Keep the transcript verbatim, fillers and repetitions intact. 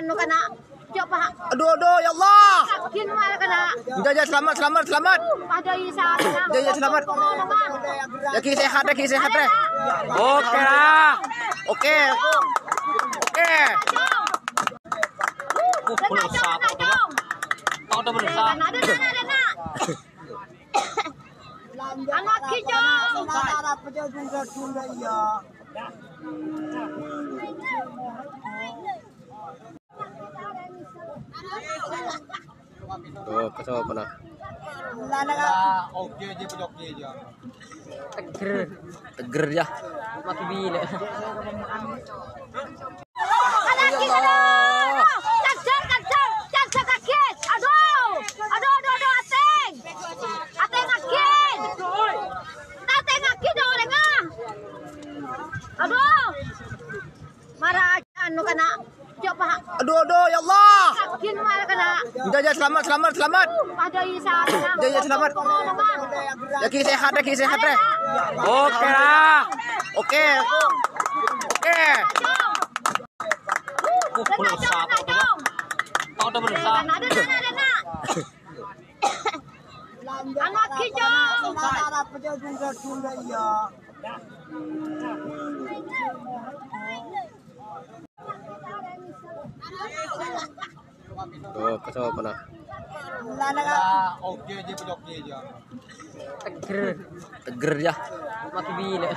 Anu kena. Coba. Aduh, aduh, ya Allah. Sakit mal kena. Jâ, jâ, selamat, selamat, selamat. Pada isa. Jâ, jâ, selamat. Lagi sehat, lagi sehat, Rè. Oke lah. Oke. Oke. Oh, belum satu. Kau udah belum satu. Ada, ada, ada, ada. Anak hijau. Tuh, kesel pernah. Oke aja, oke aja. Teger. Teger ya. Mati bile. Kejar, kejar, kejar, kejar. Aduh, aduh, aduh, aduh, ateng. Ateng, ateng. Ateng, ateng, dong, orangnya. Aduh. Mara anu kena. Coba. Aduh, aduh, ya Allah. Sakit mal kena. Jâ, jâ, selamat, selamat, selamat. Pada isa. Jâ, jâ, selamat. Lagi sehat, lagi sehat, Rè. Oke lah. Oke. Oke. Oh, belum satu. Kau udah belum satu. Ada, ada, ada, ada. Anak hijau. Tuh, kesel pernah. Oke aja, oke aja. Teger. Teger ya. Mati bile.